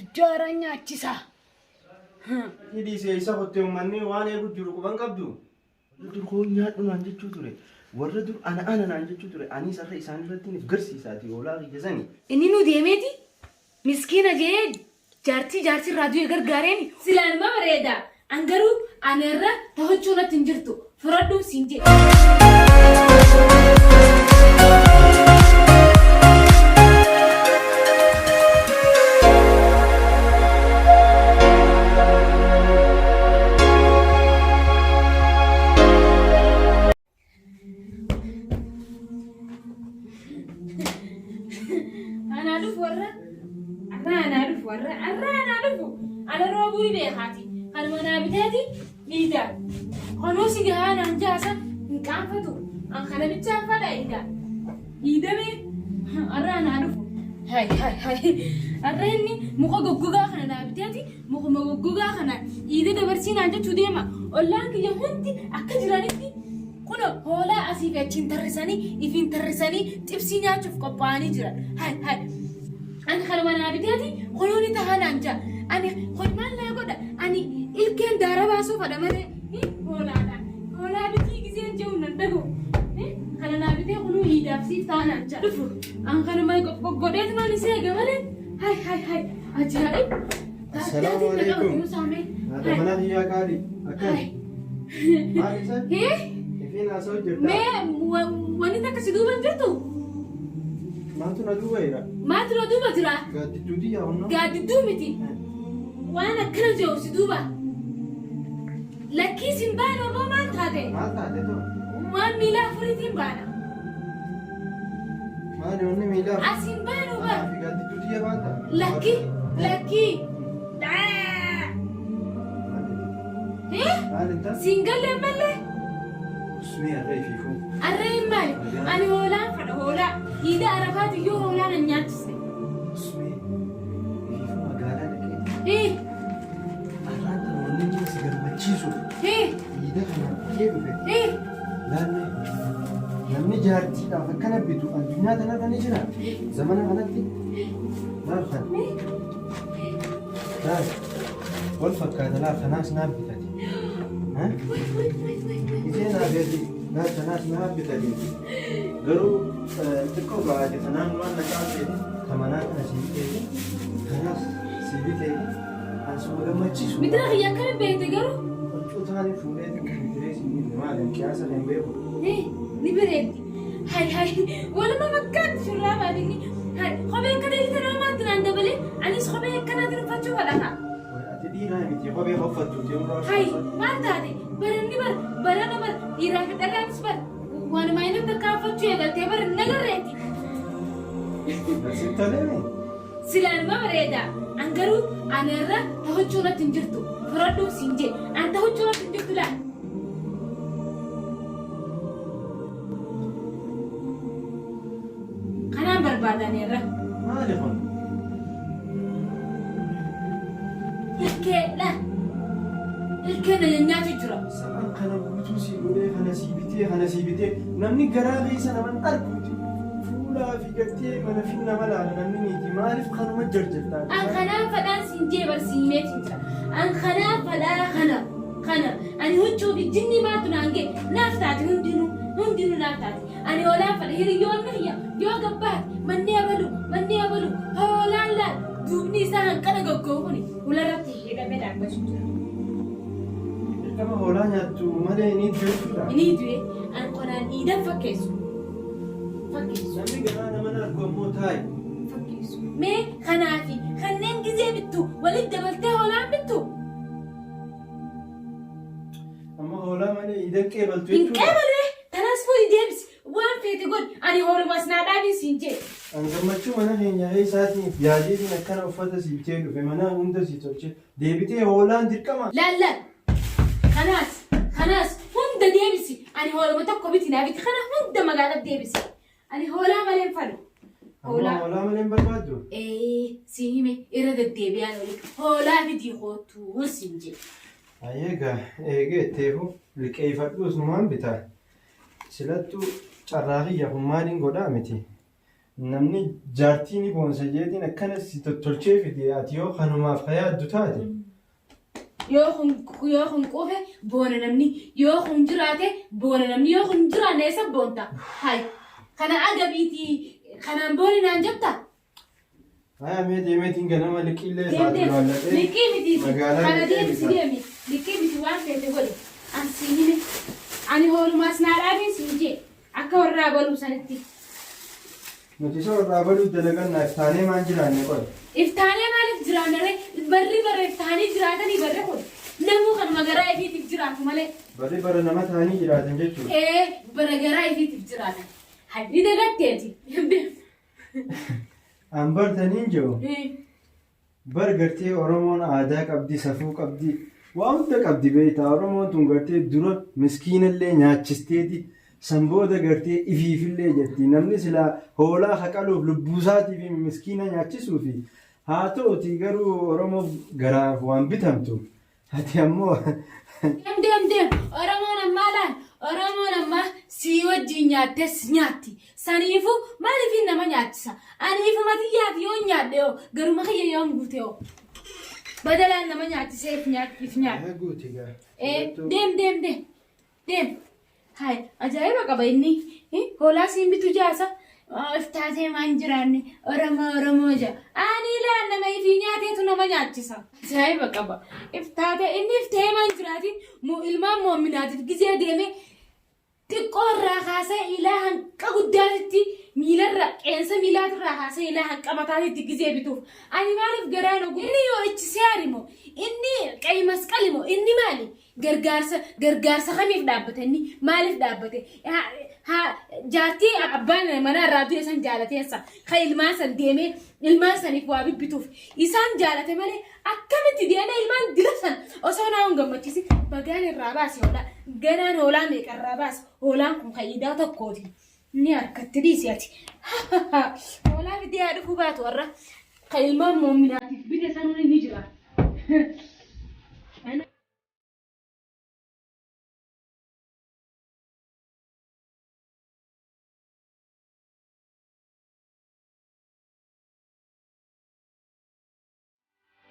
Tujjaara nyaachisa. Hidhii seeysa kutte ummanni waan eegu jiru quban qabdu. Warra dur koo nyaadhu naan jechuu ture. Warra dur ana ana naan jechuu ture. Anis har'a isaan irratti if garsiisaati hoolaa kiyya sani. Inni nu deemeeti miskiina jee jaartii jaarsi irraa du'e gargaareeni. Silaa numa bareeda. An garuu ana irra ta huccuu natti hin jirtu. Furadhu siin jedhe. Anaa dhufu warra arraa anaa dhufu warra arraa anaa dhufu ana roobuu ni beekaati kanuma naa biteeti dhiiga kanuu si gahaa naan jaasa hin qaanfatu an kana bichaan fadha dhiiga dhiidamee arraa anaa dhufu hay hay hay arra inni muka goggogaa kana naa biteeti Mukuma goggogaa kanaan iida dabarsii naan jechuu deema. Ollaan kiyya hundi akka jiranitti kuno hoolaa asii fi achiin tarrisanii ifiin tarrisanii xibsii nyaachuuf qophaa'anii jiran. Hay hay. Ani kanuma naa biteeti kunuu ni tahaa naan jaa. Ani kun maal naa godha? Ani ilkeen daara baasuu fadha malee hoolaadha. Hoolaa bitii giseen jiru nan dhaga'u. Kana naa bitee kunuu iidaaf siif ta'a naan jaa. Dhufu an kanuma goggodheetumaan isee eega malee. Hay hay hay. Ajaa'ib! Assalaamu alaikum. Haadha manaa kiyyaa qaalii. Akkam? Maal isa? Hee? Ifiin haasa'u jirta? Mee wanni takka si duuba hin jirtu? Maaltu na duuba jira? Maaltu na duuba jira? Gaaddidduu tiyyaa onnoo? Gaaddidduu miti. Waan akkana jiru si duuba. Lakkii sin baanu aboo maal taate? Maal taate too? Waan miila afuriitiin baana. Maali wanni miila afur? As hin baanu bar. Anaa fi gaaddidduu tiyya baanta? Lakki lakkii. Dhaa. Eh? Maal intal? Siin galle ammallee? Usmee harree ifiifuu. Arreen maali? Ani hoolaan fadha hoolaa. Iida Arafaati iyyuu hoolaan an nyaachiste. Usmee ifiifuu magaalaa dhaqee Eh? Arraan tana wanni inni si gammachiisu Eh? iida kana kee dhufe. Eh? Laallee namni jaartiidhaaf akkana bitu addunyaa tanarra ni jira. Zamana kanatti laal kana. Laal wal fakkaata laal kanaas naaf bitati. Ishee naa gadi laal kanaas naaf bitati. Garuu xiqqoo baate kanaan waan na caalteeti kamanaa kana sii biteeti kanaas sii biteeti asuma gammachiisu. Mitira kiyya akkami beekte garuu? Huccuu taanii fuudhee bitiree siin binne maali qiyaasa kan beeku. Ni bareeddi. Hay hay waluma fakkaatti shurraabaa fi inni. Hay kophee akkana hiitan maaltu naan dabalee anis kophee akkanaatiin uffachuu fedha kaa. Ati dhiiraa miti kophee hoffattuuti umraa. Hay maal taate baranni bar barana bar dhiiraa fi dhalaanis bar waanuma inni takka uffachuu eegaltee bar nagarreeti. Sitti tolee? Silaa numa bareeda. An garuu ana irra ta huccuu natti hin jirtu. Furadhuu siin jee. An ta huccuu natti hin jirtu laal. Kanaan barbaada ani irra. Maali kun? Ilkee laal. Ilkee na nyaatu jira. Sa'aan kana guutuu sii godhee kana sii bitee kana sii bitee namni garaa keessa naman arguuti. Fuulaa fi gartee mana fi nama laala namni niiti maaliif kanuma jarjartaa? An kanaan fadhaan siin jee bar sii himeetiin jira. An kanaan fadhaa kana kana ani huccuu fi jinnii maaltu naan ga'e naaf taate hundinuu hundinuu naaf taate. Ani hoolaan fadha hiriyyoonni kiyya yoo gabbaate manni abalu manni abalu hoolaan laal duubni isaa hanqana goggoo kuni ularratti hidhamee dhaabbachuu jira. Dirqama hoolaa nyaattu malee ni jechuudha. Inni du'e an konaan iidan fakkeessu. Fakkeessu. Namni garaa nama argu ammoo taa'i. Fakkeessu. Mee kanaa fi kanneen gizee bittu walitti dabaltee hoolaan bittu. Amma hoolaa malee iidan qeebaltu Hin jechuudha. qeebalee tanaas fuudhi deebisi waan feete godhi ani hoolumas naa dhaabiin siin jee. An gammachuu mana keenya keessaatiif yaadeetiin akkana uffata sii bitee dhufe mana hunda sii tolche deebitee hoolaan dirqama. Laal laal kanaas kanaas hunda deebisi ani hooluma tokko biti naa biti kana hunda magaalatti deebisi ani hoolaa malee hin fadhu. Amma Hoolaa. hoolaa malee hin barbaaddu. Ee si hime irra deddeebi'aan oli hoolaa fidii koottuu siin jedhe. Hayyee egaa eegee itteefu liqeeffadhuus numaan bitaa. Silattuu carraa kiyya kun maaliin godhaa miti. Namni jaartii ni boonsa jeetiin akkana si tottolchee fide ati yoo kanumaaf yaaddu taate. Yoo kun quufe boona namni, yoo kun jiraate boona namni, yoo kun jiraanne eessa boonta? Hay kana agabiitii kanaan booni naan jetta? Haya mee deemeetiin ganama liqiillee Deem isaati deem laallatee liqii miti magaalaa kana liqii deemsi bitaa. deemi liqii miti waan feete godhi an sii hime ani hoolumaas naa dhaabiin siin jee akka warraa baluu sanitti. Nuti isa warraa baluu dalaganna iftaanee maan jiraanne qoy. Iftaanee maaliif jiraanna ree? Barri bara iftaanii jiraatanii barri kun namuu kanuma garaa ifiitiif jiraatu malee. Barri bara nama ta'anii jiraatan jechuudha. Ee bara garaa ifiitiif jiraatan. Hay ni dagatteeti. An bartaniin jiru bar gartee Oromoon aadaa qabdi, safuu qabdi, waa hunda qabdi beektaa. Oromoon tun gartee dura miskiinallee nyaachisteeti san booda gartee ifiifillee jetti. Namni silaa hoolaa haqaluuf lubbuusaatii fi miskiina nyaachisuufi haa ta'uti garuu Oromoof garaaf waan bitamtu. Ati ammoo Deem deem deem Oromoon ammaa laal Oromoon ammaa sii wajjin nyaattes nyaatti. Saniifuu maaliifin nama nyaachisa? Ani ifuma tiyyaaf yoon nyaadhe hoo garuma kiyya yoon guute hoo. Badalaan nama nyaachisee if nyaadhu if nyaadhu. Guuti gaa. Ee deem deem deem deem. Hai ajaa'iba qaba inni. Hoolaa siin bitu jaasa. Iftaatee maan jiraanne Oromoo Oromoo jaa. Ani ilaan nama ifii nyaateetu nama nyaachisa. Ajaa'iba qaba. Iftaatee inni iftee maan jiraatiin ilmaan moominaatiif gizee deeme xiqqoo irraa kaasee ilaa hanqa guddaatitti miilarra qeensa miilaatirraa kaasee ilaa hanqa mataatitti gizee bituuf. Ani maaliif garaa na inni yoo HCR moo inni qeyi masqali moo inni maali? Gargaarsa gargaarsa kamiif dhaabbate inni maaliif dhaabbate? Haa jaartii abbaan manaa irraa du'e san jaalateessa kan ilmaan san deemee ilmaan saniif waa bibbituuf isaan jaalate malee akkamitti deemee ilmaan dila san osoo naa hin gammachiisin bagaan irraa baase hoolaa ganaan hoolaa meeqa irraa baase hoolaan kun fayyidaa tokkooti. Ni harkatti dhiisi ati. Hoolaa fidee haa dhufuu baatu warra kan ilmaan moominaatiif bite sanuun ni jira.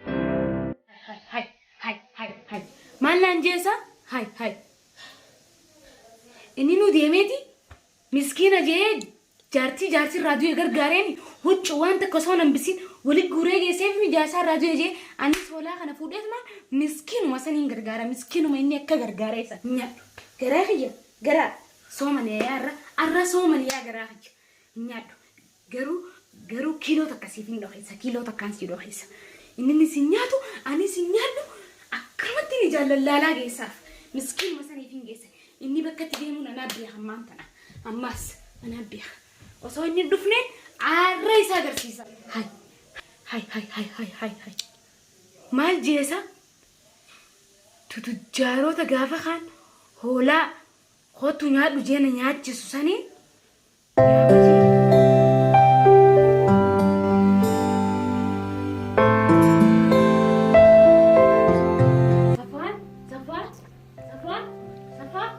Hay hay hay hay hay. Maal naan jeesa? Hay hay. Inni nu deemeeti miskiina jee jaartii jaartii irraa du'e gargaareen huccuu waan takka osoo hin hambisiin wali guuree geesseef jaarsaa irraa du'e jee anis hoolaa kana fuudheetuma miskiinuma saniin gargaara miskiinuma inni akka gargaaree san nyaadhu. Garaa kiyya garaa soomani yaa arra arra soomani yaa garaa kiyya nyaadhu. Garuu garuu kiiloo takka siif hin dhokeessa kiiloo takkaan sii dhokeessa. Inni si nyaatu ani si nyaadhu akkamatti ni jaalallaalaa geessaaf miskiinuma saniif hin geesse. Inni bakka itti deemuun anaa beeka ammaan tana ammaas anaa beeka. Osoo inni hin dhufneen aarra isaa agarsiisa. Hay hay hay hay hay hay hay. Maal jeesa tutujjaaroota gaafa kaan hoolaa kottu nyaadhu jeena nyaachisu saniin yaa hojii. Safwaan, Safwaan, Safwaan, Safwaan.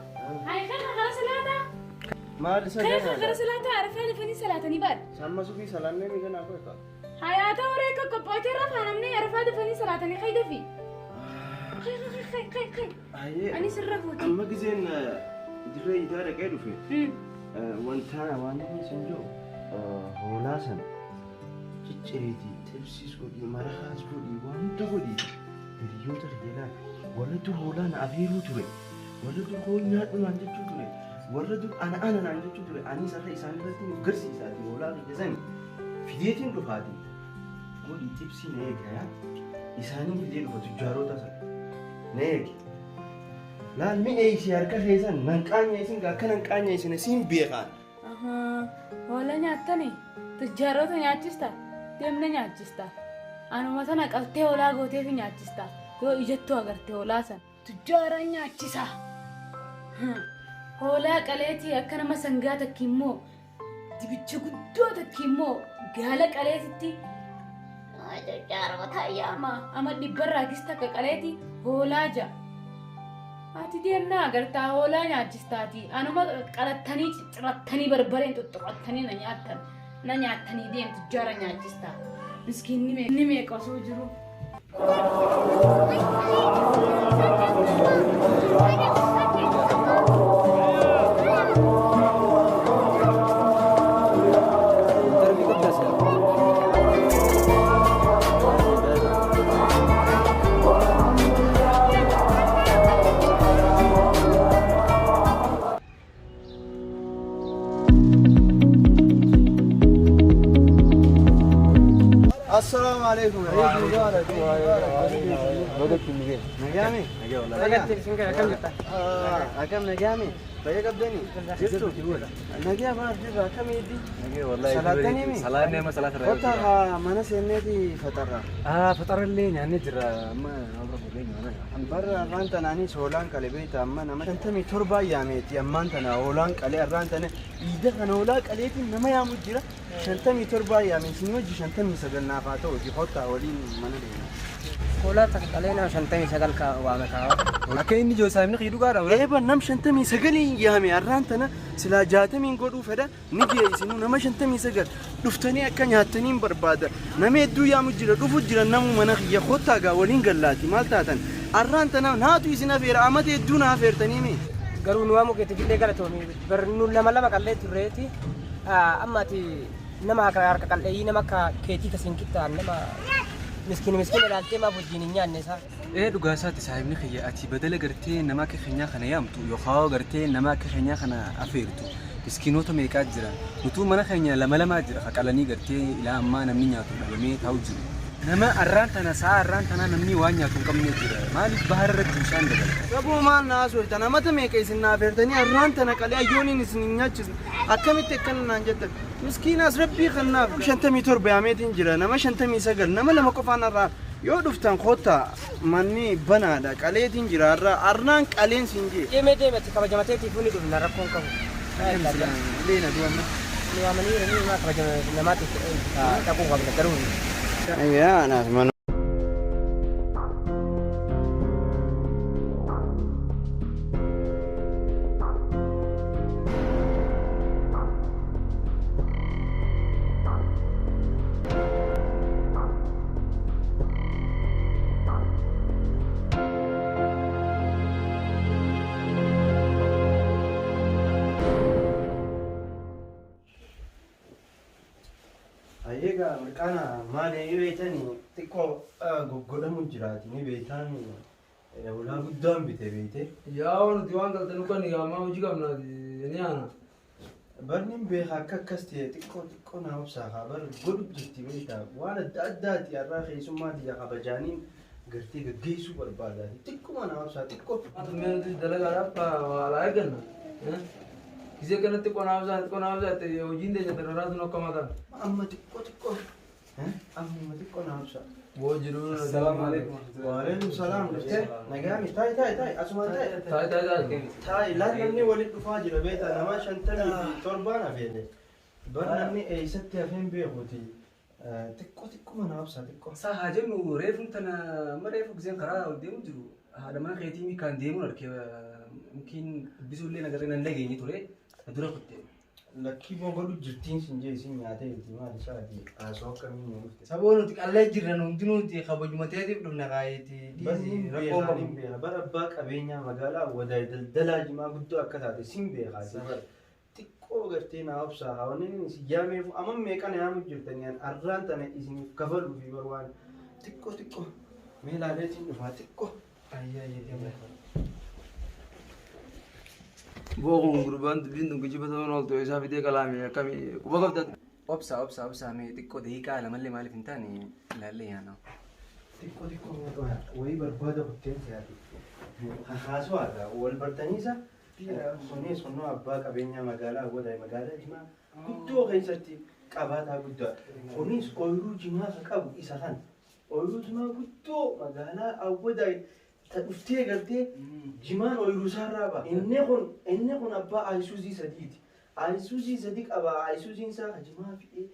Hai kana kara salaataa. Maal isa Kana kara ganaadha? salaataa arafaa lafanii salaatanii baadha. Samma subii salaannee mi ganaa qofa. Hayaata horee akka qophaa'ee irra faanamnee arafaa dafanii salaatanii kai dafi. Kai kai kai kai kai. Ayyee. Ani sirra fuuti. Amma gizeen dirree idaa dhaqee dhufe wanta waan inni sun jiru hoolaa sana cicciriitii xibsiis godhii maraqaas godhii waan hunda godhii hiriyoota kiyya laal warra dur hoolaa na afeeruu ture warra dur hool nyaadhu naan jechuu ture warra dur ana ana naan jechuu ture anis har'a isaan irratti nuuf garsiisaati hoolaa kiyya sani fideetiin dhufaati godhii xibsii na eegi yaa isaanii fidee dhufa tujjaaroota sana na eegi. Laal mi'eessi harka keessan nan qaanyeessin akka nan qaanyeessine siin beekaan. Hoolaa nyaattani tujjaaroota nyaachista deemna nyaachista anuma tana qaltee hoolaa gooteef nyaachista yoo ijattuu agarte hoolaa sana tujjaara nyaachisa. Hoolaa qaleetii akka nama sangaa takki immoo dibicha guddoo takki immoo gaala qaleetitti tujjaaroota yaama ama dhibbarraa gista akka qaleetii hoolaa ja'a. Ati deemnaa agartaa hoolaa nyaachistaati. Anuma qalattanii ciccirattanii barbareen tuttuqattanii na nyaattan. Na nyaattanii deemtu jara nyaachistaa. Miskiinni ni meeqa osoo jiru. Assalaamu alaikum. Nagaami? Akkam nagaami? Fayyaa qabdanii? Jirtu? Nagaa maal jirra? Akkam eeddi? Salaatanii? Salaanni amma salaata irraa. Kottaa mana seenneeti faxarra. Faxarallee nyaannee jirra amma nama bira fuudhee. Barra arraan tanaanii hoolaan qale beekta amma nama 57 yaameeti ammaan tana hoolaan qale arraan tana iida kana hoolaa qaleetiin nama yaamu jira 57 yaame isin hojii 59 naaf haa ta'u kottaa waliin mana deema. Hoolaa takka qalee nama 59 ka waame kaa. Akka inni ijoo saayimni kii dhugaadha. Eeba nam 59 yaame arraan tana silaa 60 godhuu fedha ni gee isinuu nama 59 dhuftanii akka nyaattaniin barbaada. Nama hedduu yaamu jira dhufu jira namu mana kiyya kottaa gaa waliin gallaati maal taatan arraan tana naatu isin afeera amata hedduu na afeertanii mi. Garuu nu waamuu keetiif illee galatoomi. Bar nu lama lama qallee turreeti. Amma ati nama akka harka qalleeyyii nama akka keetii kasiin qixxaan nama miskiin miskiin ilaaltee maaf wajjin hin nyaanne isaa. Dhugaa isaati saayimni kiyya ati badala gartee nama akka keenyaa kana yaamtu yookaan gartee nama akka keenyaa kana afeertu miskiinota meeqaa jira nutuu mana keenya lama lamaa jira qaqalanii gartee ilaa ammaa namni nyaatu dhabamee taa'u jiru. Nama arraan tana sa'a arraan tana namni waan nyaatu hin qabne jira maaliif bahara irratti bishaan dabala. Saboo maal na haasoftan amata meeqa isin na afeertanii arraan tana qalee ayyooniin isin hin nyaachisne akkamitti akkana naan jettan miskiinaas rabbii kannaaf 57 yaameetiin jira nama 59 nama lama qofaan har'aa yoo dhuftan kottaa manni banaadha qaleetiin jira har'aa arraan qaleen siin jee. Deemee deeme ati kabajamateetiif ni dhufna rakkoon qabu. Leena du'anna. Nu waamanii jiranii maa kabajama namaatiif dhaquu qabna garuu. Yaa anaaf mana. Egaa mirqaana maali beektanii xiqqoo goggodhamu jiraati ni beektaan ulaa guddaan bite beekte. Yaa nuti waan galtan kan ammaa hojii qabna ni aana. Barni beeka akka akkas ta'e xiqqoo xiqqoo naa obsaa haa bar godhu jirti beektaa waan adda addaati har'aa keessummaa tiyya kabajaaniin gartee gaggeessuu barbaadaati xiqquma naa obsaa xiqqoo. Mee nuti dalagaadhaaf waa eegganna. Gisee kanatti qonaa obsaa qonaa obsaa hojiin teenya dararaa sun akka mataa. Amma xiqqoo xiqqoo amma xiqqoo naa obsaa. Boo jiru. Assalaamu alaikum. Waalaikum salaam dhuftee nagaami taayi taayi taayi asumaan taayi. Taayi taayi taayi. Taayi laal namni walitti dhufaa jira beektaa nama 57 hafeele. Bar namni eessatti hafeen beekuuti xiqqoo xiqqoo mana obsaa xiqqoo. Saa haa jennu reefuun tana amma reefu giseen karaa ol deemu jiru haadha mana keetii kan deemuun arge mkiin dubbisuullee nagarree nan dhageenye ture dura kutte. Lakkii boo godhu jirtiin sin jee isin nyaatee jirti maal isaati haasoo akkamiin nu dhufte. Saboo nuti qallee jirra nuti kabajumateetiif dhufna kaayeeti. Barni beekaa ni beeka bara abbaa qabeenyaa magaalaa wadaay daldalaa jimaa guddoo akka taate sin beekaa bara xiqqoo gartee naa obsaa haa wanni inni isin yaameefu amma meeqana yaamu jirtanii an arraan tana isiniif kafaluu fi bar waan xiqqoo xiqqoo mee laaleetiin dhufaa xiqqoo. Boo kun gurbaan dubbiin tun kijiba ta'uun ooltu isaa fidee kalaame akkamii quba qabda. Obsa obsa obsa mee xiqqoo daqiiqaa lamallee maaliif hin taane ilaallee yaana. Xiqqoo xiqqoo wayii barbaada kutteen siyaati. Haasoo haa wal bartaniisa kunis kunnoo abbaa qabeenyaa magaalaa wadaay magaalaa jimaa guddoo keessatti qabaataa guddaa. Kunis ooyiruu jimaa ka qabu isa kana. Ooyiruu jimaa guddoo magaalaa awwadaay ta dhuftee gartee jimaan ooyiruu isaarraa ba'a. Inni kun abbaa ayisuuzii sadiiti. Ayisuuzii sadi qaba. Ayisuuziin isaa ka jimaa fidee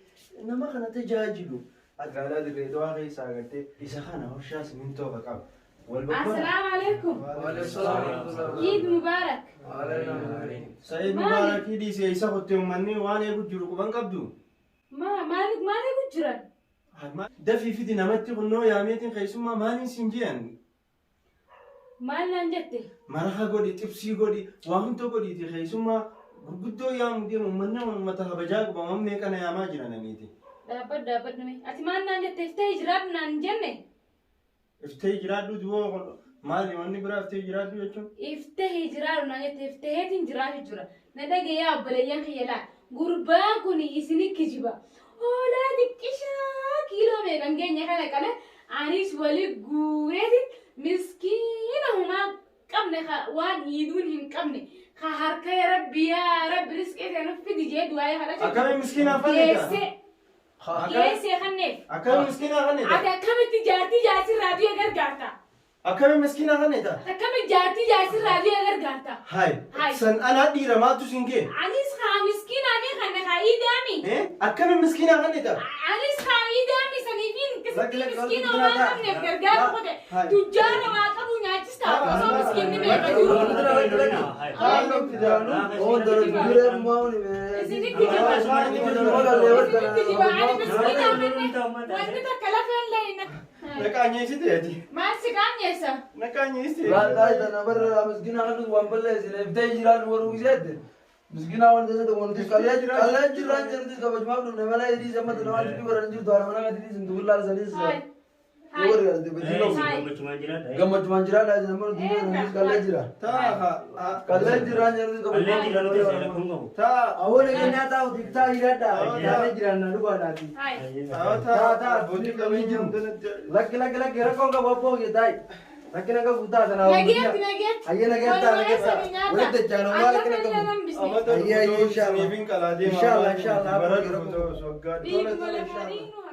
nama kana tajaajilu. Magaalaa dirree dawaa keessaa gartee isa kana warshaa simintoo ka qaba. Wal barbaada. Assalaamu alaikum. Eid Mubarak. Sa'iid Mubaarakii dhiisee isa kottee uummanni waan eegu jiru quban qabdu. Maa maal maal eegu jiran? Dafii fidi namatti kunnoo yaameetiin keessummaa maaliin siin jiran? Maal naan jette? Maraqa godhi, xibsii godhi, waa hunda godhiiti keessummaa gurguddoo yaamu deemu uummanni uummata kabajaa qaba waan meeqa na yaamaa jiran aniiti. Dhaabbadhu dhaabbadhu mee. Ati maal naan jette? Iftee jiraadhu naan hin jenne? Iftee jiraadhu duwwaa maali wanni biraa iftee jiraadhu jechuun? Iftee jiraadhu naan jette ifteetiin jiraatu jira. Na dhagayaa obboleeyyan kiyya laa. Gurbaan kun isini kijiba. Hoolaa xiqqishaa kiiloo meeqan geenye kana qale anis wali guureetiin miskiina humaa qabne ka waan iiduun hin qabne ka harka ya rabbi yaa rabbi riskee ta'e nuuf fidi jee du'aa kadhachuu. Akkamiin miskiina afaan eegaa? Geessee geessee kanneef. Akkamiin miskiina afaan Ati eegaa? akkamitti jaartii jaartii raadiyoo gargaarta? Akkamiin miskiina afaan eegaa? Akkamitti jaartii jaartii raadiyoo gargaarta? Hai. Hai. San anaa dhiira maaltu siin kee? Anis kaa miskiinaa fi kan kaa iidaami. Akkamiin miskiina afaan eegaa? Anis kaa iidaami saniifiin Lakki, lakki, miskiina lakki, waan taa. qabneef gargaaru qote. Hai. Tujjaara waa qabu nyaachista osoo miskiinni meeqa jiru. Isinitti jiba. Isinitti jiba. Ani miskiina kanne wanni takka lafa hin leeyna. Naqaanyeessiteeti. Maal si qaanyeessa? Naqaanyeessiteeti. Miskiina waan keessatti wanti qallee qallee jiraan jirti kabajumaaf dhufne malee hidhii sammatu namaa dubbii baran jirtu haadha manaa gadi dhiisin dubbillaa isaaniis Hai. yoo warri galte bajjii qabu. Gammachumaan jiraa laa jedhan mana dubbii qallee jira. Taa Qallee jiraan jirti kabajumaaf. taa Awwaala keenyaa taa'u taa hidhadha. Qallee jiraan na dhugaadhaati. Hai. taa taa abbootii qabeenya hundanatti. Lakki lakki lakki rakkoon qabu abboo kee taa'i. Rakkina qabu taa sana. Nageetti nageetti. Ayyee nageetti taa nageetti. Walitti jechaan homaa rakkina qabu. Amata Ayyee ayyee inshallah. Isiniifin qalaa deema. Inshallah inshallah. Bara dhufu ta'us waggaa. Dhiiguma lafaa dhiignu.